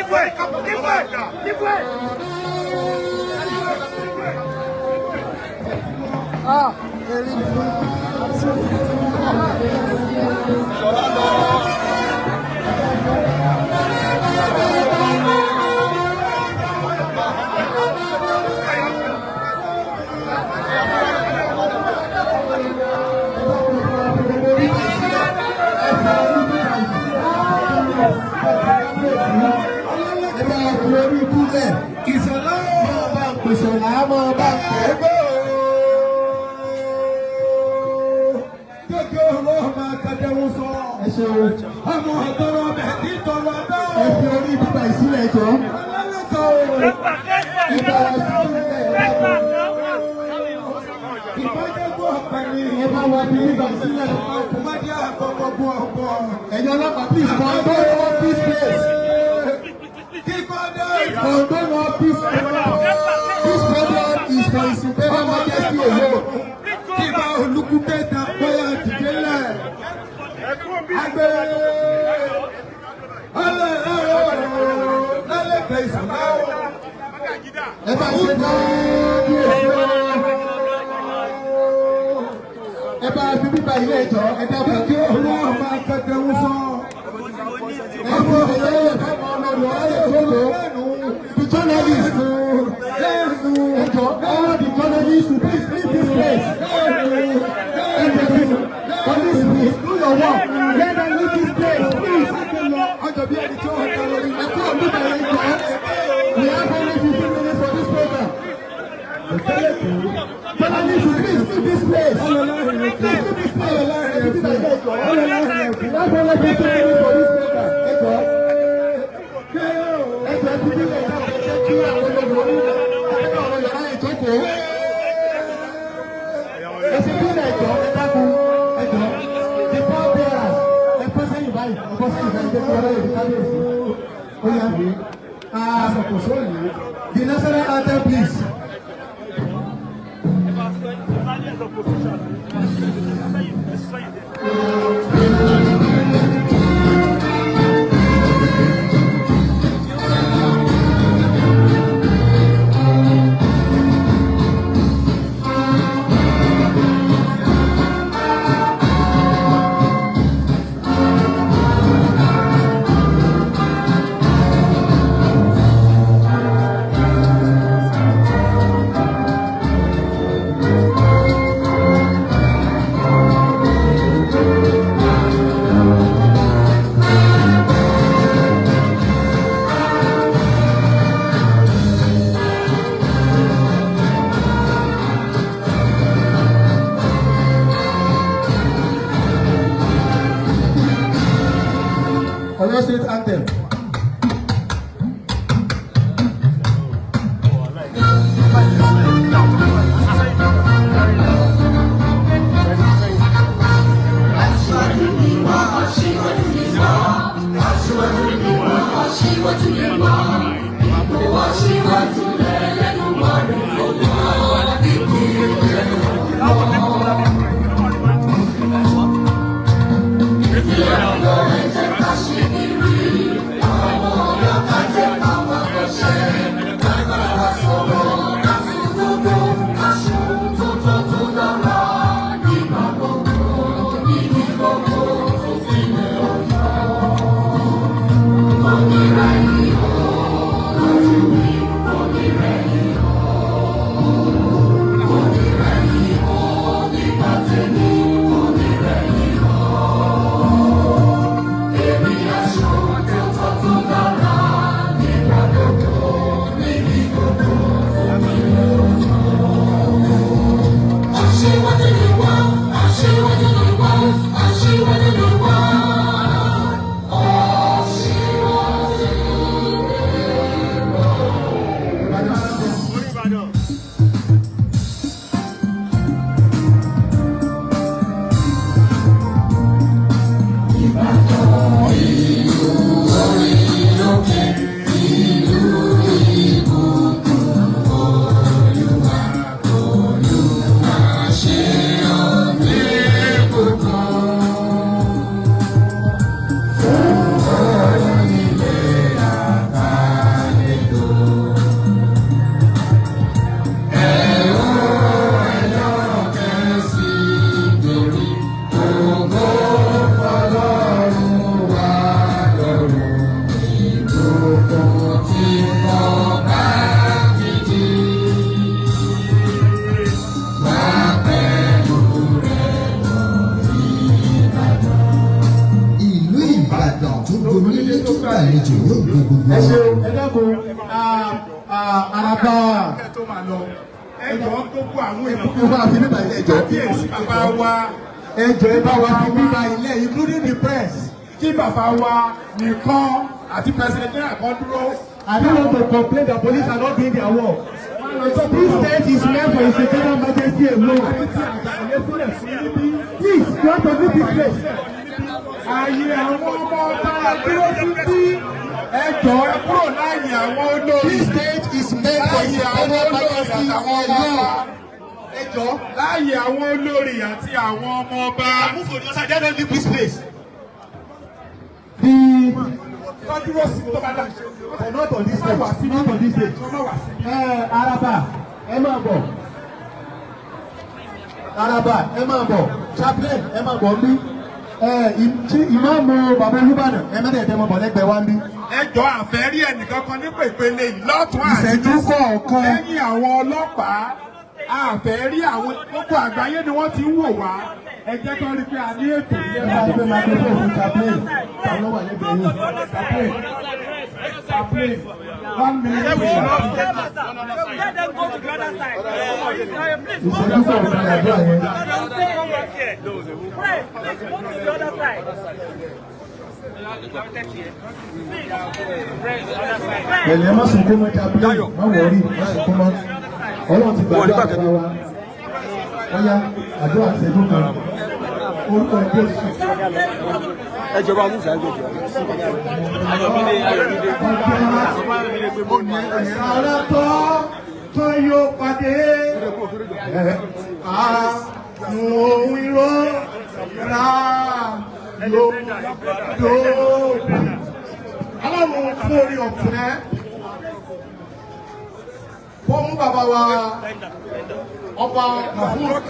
Give way! Give way! Give way! Ah, erin. Ẹ bá fi orí ibúlẹ̀. Ìṣọ̀lá. Máa bá ń pèsè ọ̀la, máa bá ń pè é. Ẹgbẹ́ ooo. Kéèké owó máa kẹjẹun sọ. Ẹ ṣeun. Ọmọ ọ̀tọ̀rọ̀ bẹ̀ ní tọrọ bẹ́ẹ̀. Ẹ fi orí bíbá ìsílẹ̀ jọ. Alálẹ́kọ̀ọ́ o. Get back! Get back! Ẹ bá wa sílẹ̀. Get back now! Ìbájẹ́gbọ́ ọ̀pẹ̀ni. Ẹ bá wa fi bíbá ìsílẹ̀. Ọkùnmọ́dé àkọ́kọ́ bú ọ̀pọ̀. Ẹ̀yin ọlọ́pàá, please condone all this place. Kíkọ́ dé. Condone all this. This program is for His Imperial Majesty alone. Tí bá olùkú kẹta bóyá dìde lẹ̀. Àgbẹ̀ ọlọ́ọ̀rọ̀ lálẹ́kẹ̀ẹ́ ìsàlá o. Ẹ bá ṣe kábíyèsí o. Ẹ bá fi bíbá ilé ìjọ ẹ dábàá. Kí owó máa kẹjẹun sọ. Ẹ fi ìyẹn fáwọn ọmọ rẹ̀ jókòó. The journalists. Ẹ jọ̀ọ́, all the journalists, please leave this place. Ẹ jọ̀ọ́, police, please do your work. Let them leave this place, please. Ọjọ́ bí ẹni tí ó ń lórí. Ẹ kúrò níbẹ̀ yẹn jọ̀ọ́. We have only 15 minutes for this program. Journalists, please leave this place. Please leave this place. Ẹ fi bíbá ilé ìjọ. We have only 15 minutes for this program. Ẹ jọ̀ọ́. Ẹ jọ̀ọ́, ẹ fi bíbá ìjọ. Ẹ jẹ́ kí àwọn olórí ẹgbẹ́ ọ̀rọ̀ yàrá ìjókòó. Ẹ fi bíbá ìjọ, ẹ dákun. Ẹ jọ̀ọ́. The pall bearers, ẹ bọ́ sẹ́yìn báyìí. Ẹ bọ́ sẹ́yìn báyìí. Ẹ jẹ́ kí ọlọ́yẹ̀ ní kábíyèsí. Ó yá. Ah, the national anthem, please. Oyo State anthem. Aṣíwájú ni wá, ipò aṣíwájú lẹ́lẹ́dùmarè fún wa ìpínlẹ̀ Ọ̀yọ́. Ìpínlẹ̀ Ọ̀yọ́, ẹ jẹ́ ká ṣe kiri, àwọn ọ̀yọ́ ká jẹ́ káwọn kọ́ṣẹ́, ká bára sọ̀rọ̀, ká fi gbogbo, ká ṣe ohun tó tọ́ tó dára nígbà gbogbo, níbi gbogbo fún ìpínlẹ̀ Ọ̀yọ́. Onírà yìí ó láti wí. Onílé tó gbàlejò yóò gbé gbogbo Ẹ ṣeun, wa. Ẹ dákun, araba. Ẹ tó máa lọ, ẹ jọ̀ọ́, gbogbo àwọn èèyàn. Ẹ bá fi bíbá ilé ẹjọ́. Kábíyèsí, bàbá wa. Ẹ jọ̀ọ́, ẹ bá wa fi bíbá ilé, including the press. Kí bàbá wa nìkan àti president náà kan dúró. I don't want to complain that police are not doing their work. This state is meant for His Imperial Majesty alone. Please, you have to leave this place. Ààyè àwọn ọmọ ọba dúró sí bí. Ẹ jọ̀ọ́, ẹ kúrò láàyè àwọn olórí. This state is meant for His Láàyè àwọn Imperial olórí Majesty àtàwọn ọmọ alone. ọba. Ẹ jọ̀ọ́. Láàyè àwọn olórí àti àwọn ọmọ ọba. Move to the other side. Let them leave this place. The Wọ́n dúró sí tó bá dà. But not on this stage. Not on this stage. Wọ́n má wá síbí. Ẹ Araba, ẹ máa bọ̀. Araba, ẹ máa bọ̀. Chaplain, ẹ máa bọ̀ nbí. Ẹ tí ìmáàmù bàbá Olúbàdàn, ẹ mẹ́tẹ̀ẹ̀tẹ̀ máa bọ̀ lẹ́gbẹ̀ẹ́ wa nbí. Ẹ jọ̀ọ́, àfẹ́ rí ẹnìkan kan ní pèpele yìí lọ́tún àti Ìṣẹ́jú kọ̀ọ̀kan. lẹ́yìn àwọn ọlọ́pàá. Àfẹ́ rí àwọn gbogbo àgbáyé ni wọ́n ti ń wò wá. Ẹ jẹ́ kó rí pé a ní ètò. Ẹ bá gbé microphone fún chaplain. Àwọn ló wà lẹ́gbẹ̀ẹ́ yìí. Chaplain, chaplain, one minute prayer. Let them go to the other side. Please, Ìṣẹ́jú kọ̀ọ̀kan làdúrà yẹn. please, please go to the other side. Pẹ̀lẹ́, má sunkún mọ́, chaplain, má worry, má sunkún mọ́. Ọlọ́run ti gbàdúrà fún wa. Ọ̀yá, àdúrà ìṣẹ́jú kan. Orúkọ Jésù. Ẹ jọba musa, ẹ jọba. Ayọ̀mídé, Ayọ̀mídé. Ìrànlọ́ tó yóò pàdé. Àánú ohun ìró ra yóò yóò. Ọlọ́run, fún orí ọ̀fẹ́ fún mú bàbá wa, Ọba Mahmood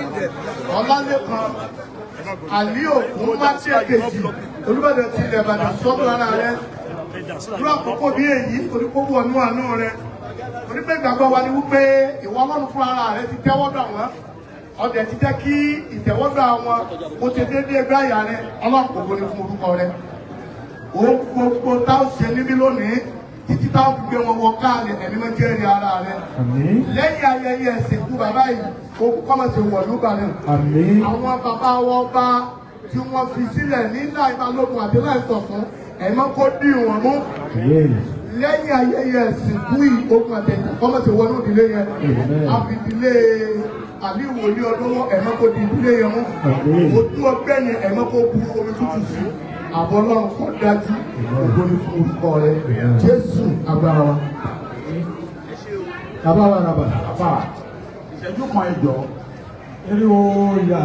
Ọlálékan Àlí Ògún Mátíẹ̀kejì, Olúbàdàn ti ilẹ̀ Ìbàdàn, sọ́dọ̀ ara rẹ̀ dúró àkókò bí èyí, torí kó wọnú àánú rẹ̀, torí pé ìgbàgbọ́ wa ni wípé ìwọ Ọlọ́run fún ara rẹ̀ ti tẹ́wọ́gbà wọ́n, ọdẹ ti jẹ́ kí ìtẹ́wọ́gbà wọn kó ti dédé ẹgbẹ́ àyà rẹ̀. Ọlọ́run, kò gbóni fún orúkọ rẹ̀. Òun gbogbo táwọn ṣe níbí lónìí títí táwọn fi gbé wọn wọ káàlẹ̀, ẹ̀mí mọ́ jẹ́rìí ara rẹ̀. Lẹ́yìn ayẹyẹ ìsìnkú bàbá yìí, òkú kọ́mọ̀sí wọ̀lú balẹ̀. Àwọn bàbá wọn bá tí wọ́n fi sílẹ̀ ní láì balógun àti láì tọ̀tún, ẹ̀mọ́ kó dì wọ́n mú. Lẹ́yìn ayẹyẹ ìsìnkú yìí, ogun àtẹ̀yìn kọ́mọ̀sí wọnú ìdílé yẹn. Àfìdílé àlíwòlé ọdún, ẹ̀mọ́ kó di ìdílé yẹn mú. Ojú ọgbẹ́ yẹn, ẹ̀mọ́ kó bu omi tútù sí. Àbọ̀ Ọlọ́run kọ́ dájú. Ògo ni fún orúkọ rẹ̀, Jésù agbára wa. Bàbá wa ràbà. Bàbá, ìṣẹ́jú kan, ẹ jọ̀ọ́. Eriwo ya.